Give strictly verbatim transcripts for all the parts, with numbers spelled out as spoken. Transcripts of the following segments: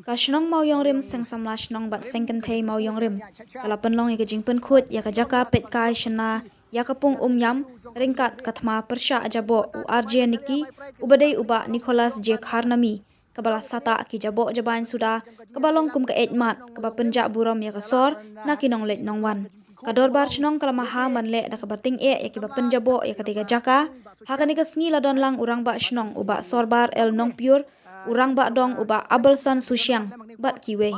Ka shnong Mawïong Rim, seng samla shnong bad seng kynthei Mawïong Rim, ka la pynlong ïa ka jingpynkhuid ïa ka jaka peit kai shna ïa ka pung Umïam ryngkat ka thma pyrshah jaboh u R J Nicky, uba dei u Bah Nicholas J Kharnami, kaba la sahtah ki jaboh jabain suda, kaba long kum ka eit mat kaba pynjah burom ïa ka sor na ki nongleit nongwan. Ka dorbar shnong ka la maham ban leh da kaba tyngeh ïa kiba pynjaboh ïa katei ka jaka. Ha kane ka sngi la don lang u rangbah shnong u Bah Sorbar L Nongpyiur, u rangbah dong u Bah Abelson Sushiang bad kiwei.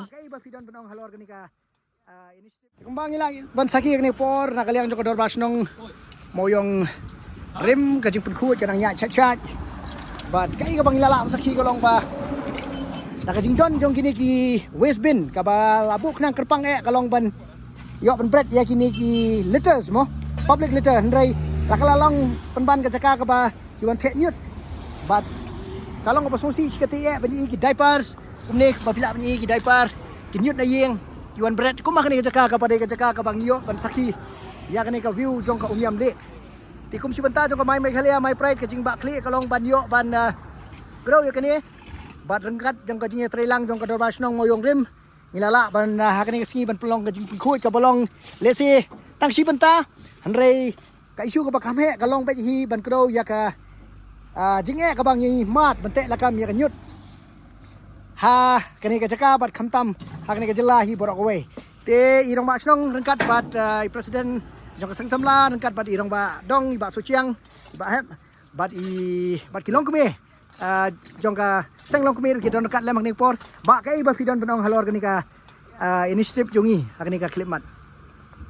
Kumba ngi la ban sakhi kane por na ka liang jong ka dorbar shnong Mawïong Rim, ka jingpynkhuid ka dang ïaid shat shat. Bad kaei kaba ngi la lah ban sakhi ka long ba na ka jingdon jong kine ki waste bin kaba la buh khnang kyrpang eh ka long ban ïoh ban bret ïa kine ki litters mo, public litter, hynrei la ka la long pynban ka jaka kaba ki wan theh ñiut. Bad ka long kaba sngewsih shi katei eh ban ïohi ki diapers, kumne ba phi lah ban ïohi ki diaper, ki ñiut na ïing, ki wan bret kumba kane ka jaka kaba dei ka jaka kaba ngi ïoh ban sakhi ïa kane ka view jong ka Umïam Lake. Te kum shi bynta jong ka My Meghalaya My Pride, ka jingbakla ka long ban ïoh ban, ah, grow ïa kane. Bad ryngkat jong ka jingïatreilang jong ka dorbar shnong Mawïong Rim, ngi la lah ban, ah, ha kane ka sngi ban pynlong ka jingpynkhuid kaba long lehse tang shi bynta, hynrei ka issue kaba kham heh ka long beit hi ban kdew ïa ka, ah, jingeh kaba ngi mad ban teh lakam ïa ka ñiut ha kane ka jaka bad khamtam ha kane ka jylla hi baroh kawei. Te i rangbah shnong ryngkat bad, ah, i president jong ka seng samla ryngkat bad i rangbah dong i Bah Sochiang, i Bah Hep bad i, bad ki longkmie, ah, jong ka seng longkmie ruh ki don ryngkat lem ha kane ka por. Bah, kaei ba phi don ban ong halor kane ka, ah, initiative jong ngi ha kane ka khyllipmat?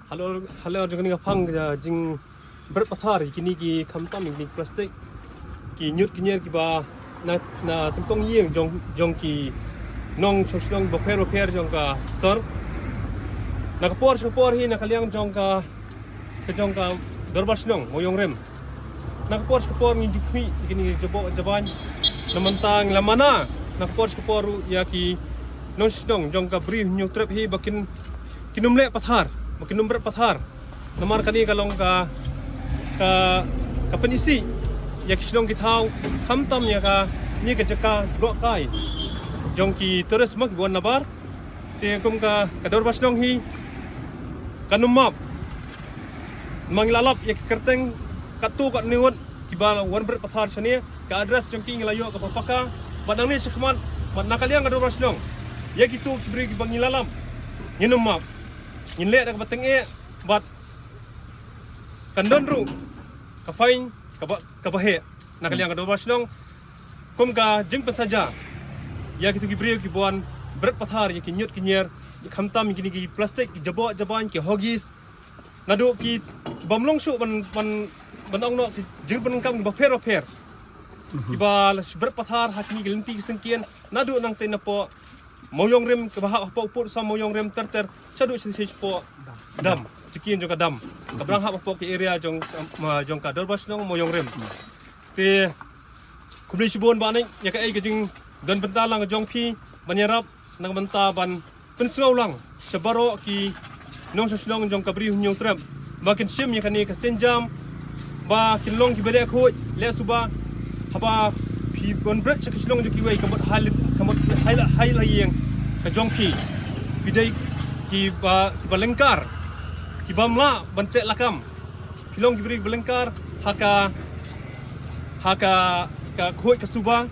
Halor, halor jong kane ka phang ka jingbret pathar ïa kine ki khamtam ïa kine ki plastik, ki ñiut ki ñier kiba na, na tyngkong ïing jong, jong ki nongshong shnong bapher bapher jong ka sor. Na ka por sha ka por hi na ka liang jong ka, ka jong ka dorbar shnong Mawïong Rim, na ka por sha ka por ngi ju khmih ïa kine ki jaboh jabain. Na mynta ngi la mana na ka por sha ka por ruh ïa ki nongshong shnong jong ka Bri u Hynñiewtrep hi ba kin, kin ym leh pathar, ba kin ym bret pathar. Namar kane ka long ka, ka, ka pynisih ïa ki shnong ki thaw, khamtam ïa kane ka jaka goh kai jong ki tourist mo kiba wan nabar. Te kum ka, ka dorbar shnong hi kan ym map. Namar ngi la lap ïa ki kyrteng katto katne ngut kiba wan bret pathar shane, ka address jong ki ngi la ïoh kaba paka. Bad nangne shakhmat, bad na ka liang ka dorbar shnong, ïa kito ki briew kiba ngi la lap, ngin ym map. Ngin leh da kaba tyngeh, bad kan don ruh ka fine kaba, kaba heh na ka liang ka dorbar shnong. Kum ka jingpynsaja ïa kito ki briew kiba wan bret pathar ïa ki ñiut ki ñier, khamtam ïa kine ki plastik, ki jaboh jabain, ki huggies, naduh ki, ki bym long shuh ban, ban, ban ong noh ki jingpyndonkam kiba pher bapher, kiba la shu bret pathar ha kine ki lynti ki syngkien, naduh nangtei napoh Mawïong Rim, kaba hap hapoh pud sa Mawïong Rim ter ter, shaduh sha, sha, shapoh dam, jingkien jong ka dam, kaba dang hap hapoh ka area jong, um, jong ka dorbar shnong Mawïong Rim. Te khublei shibun Bah Nick ïa kaei ka jingdon bynta lang jong phi ban ïarap na ka bynta ban pynsngew lang sha baroh ki nongshong shnong jong ka Bri u Hynñiewtrep ba kin shim ïa kane ka sienjam ba kin long kiba leh khuid leh suba. Haba phi wan bret sha ki shnong jong kiwei, ka mut hai, ka mut hai la, hai la ïing ka jong phi, phi dei kiba, kiba lyngkar, kibym lah ban teh lakam. Phi long ki briew ba lyngkar ha ka, ha ka, ka khuid ka suba.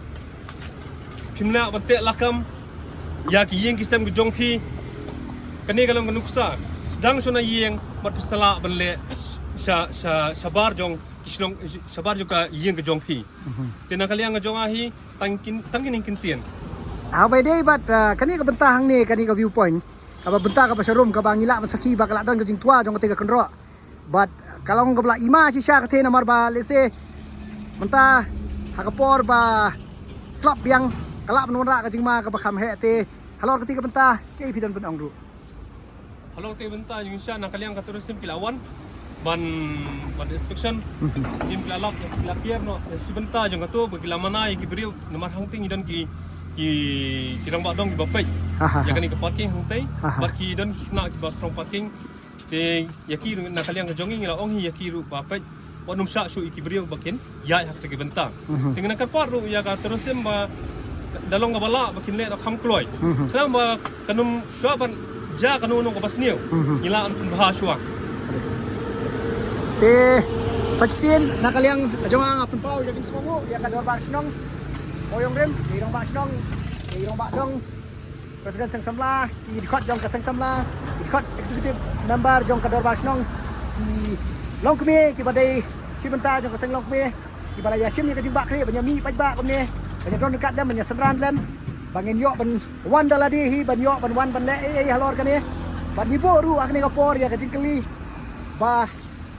Phim lah ban teh lakam ïa ki ïing ki sem ki jong phi. Kane ka long ka nuksa sdang shwa na ïing, bad phi sa lah ban leh sha, sha, shabar jong ki shnong, shabar jong ka ïing ka jong phi. Te na ka liang ka jong nga hi tang kin, tang kin kin tien. Ah, ba dei bad, ah, kane ka bynta hangne, kane ka viewpoint, kaba bynta kaba sharum kaba ngi lah ban sakhi ba ka la don ka jingtwa jong kata ka kynroh. Bad ka long kaba la ima shisha kata namar ba lehse mynta ha ka por ba slap biang ka lah ban wanrah ka jingma kaba kham heh. Te halor kata ka bynta kaei phi don ban ong ruh? Halor kata ka bynta jong ngi shisha na ka liang ka tourism ki la wan ban, ban inspection. Kim ki la lap, ki la kiar noh shi bynta jong kato ba ki la mana ïa ki briew namar hangtei ngi don ki, ki, ki rangbah dong kiba peit ïa kane ka parking hangtei. Bad ki don ki khynnah kiba strong parking. Te ïa ki ruh na ka liang ka jong ngi ngi la ong hi ïa ki ruh ba peit wat nym shah shuh ïa ki briew ba kin ïaid ha kata ka bynta. Te ngi nang kyrpad ruh ïa ka tourism ba Da long kaba lah ba kin leh da kham kloi. Mhm. Khnang ba kan ym shwa ban jia kano kano kaba sniew. Mhm. Ngi lah ban pynbha shwa. Te sa shisien na ka liang jong nga nga pynpaw ïa ka jingsngewnguh ïa ka dorbar shnong Mawïong Rim, ïa i rangbah shnong, ïa i rangbah dong, president seng samla, ki dkhot jong ka seng samla, ki dkhot executive member jong ka dorbar shnong, ki longkmie kiba dei shi bynta jong ka seng longkmie, kiba la ïa shim ïa ka jingbakla ban ïa mih paidbah kumne, ban ïa don ryngkat lem, ban ïa synran lem, ba ngin ïoh ban wan da lade hi, ban ïoh ban wan ban leh ei ei halor kane. Bad ngi buh ruh ha kane ka por ïa ka jingkylli ba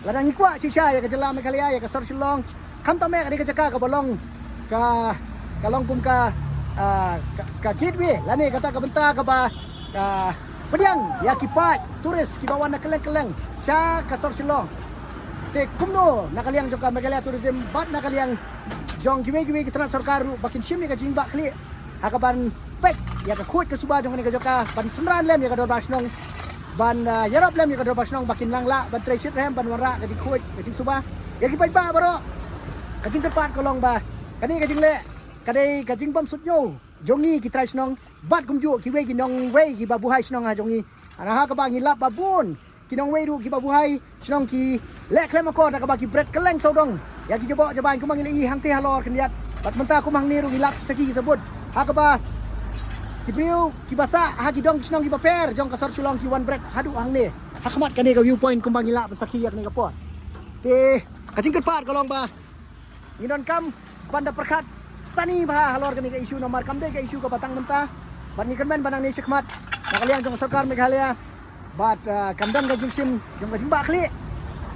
lada ngi kwah shisha ïa ka jylla Meghalaya, ïa ka sor Shillong, khamtam eh kane ka jaka kaba long ka, ka long kum ka, ah, ka, ka gateway lane kata ka bynta kaba, ah, pdiang ïa ki paid tourist kiba wan na kylleng kylleng sha ka sor Shillong. Te kumno na ka liang jong ka Meghalaya Tourism bad na ka liang jong kiwei kiwei ki tnat sorkar ruh ba kin shim ïa ka jingbakla ha kaban peit ïa ka khuid ka suba jong kane ka jaka, ban synran lem ïa ka dorbar shnong, ban, ah, ïarap lem ïa ka dorbar shnong ba kin nang lah ban trei shitrhem ban wanrah ka jingkhuid ka jingsuba ïa ki paidbah baroh. Ka jingkyrpad ka long ba kane ka jingleh ka dei ka jingbym suidñiew jong ngi ki trai shnong bad kumjuh kiwei ki nongwei kiba buhai shnong ha jong ngi. Hana ha kaba ngi lap ba bun ki nongwei ruh kiba buhai shnong ki leh khlem akor da kaba ki bret kylleng sawdong ïa ki jaboh jabain kumba ngi la ïohi hangtei halor khyndiat. Bad mynta kumba hangne ruh ngi lap sakhi sabut ha kaba ki briew kiba sah ha ki dong ki shnong kiba pher jong ka sor Shillong ki wan bret haduh hangne ha khmat kane ka viewpoint kumba ngi lah ban sakhi ïa kane ka por. Te ka jingkyrpad ka long ba ngi donkam ban da pyrkhat sani bha halor kane ka issue namar kam dei ka issue kaba tang mynta. Bad ngi kyrmen ba nangne shakhmat na ka liang jong ka sorkar Meghalaya bad, ah, kam don ka jingshim jong ka jingbakla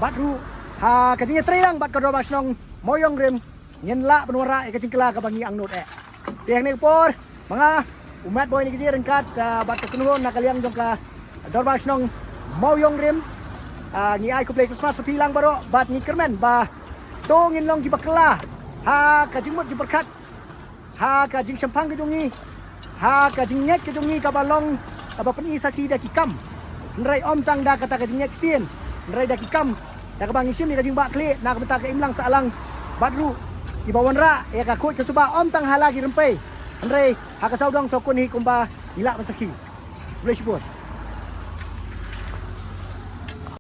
bad ruh ha ka jingïatreilang bad ka dorbar shnong Mawïong Rim ngin lah ban wanrah ïa ka jingkylla kaba ngi angnud eh. Te hangne ka por ma nga u Mat Boy Nikji ryngkat, ah, bad ka kynhun na ka liang jong ka dorbar shnong Mawïong Rim, ah, ngi ai khublei Christmas ha phi lang baroh bad ngi kyrmen ba to ngin long kiba kylla ha ka jingmut jingpyrkhat, ha ka jingshemphang ka jong ngi, ha ka jingngeit ka jong ngi kaba long kaba pyni sakhi da ki kam. Hynrei ym tang da kata ka jingngeit ktien, hynrei da ki kam da kaba ngi shim ïa ka jingbakla na ka bynta ka imlang sahlang bad ruh kiba wanrah ïa ka khuid ka suba ym tang ha la ki rympei hynrei ha ka sawdong sawkun hi kumba ngi lah ban sakhi. Khublei shibun.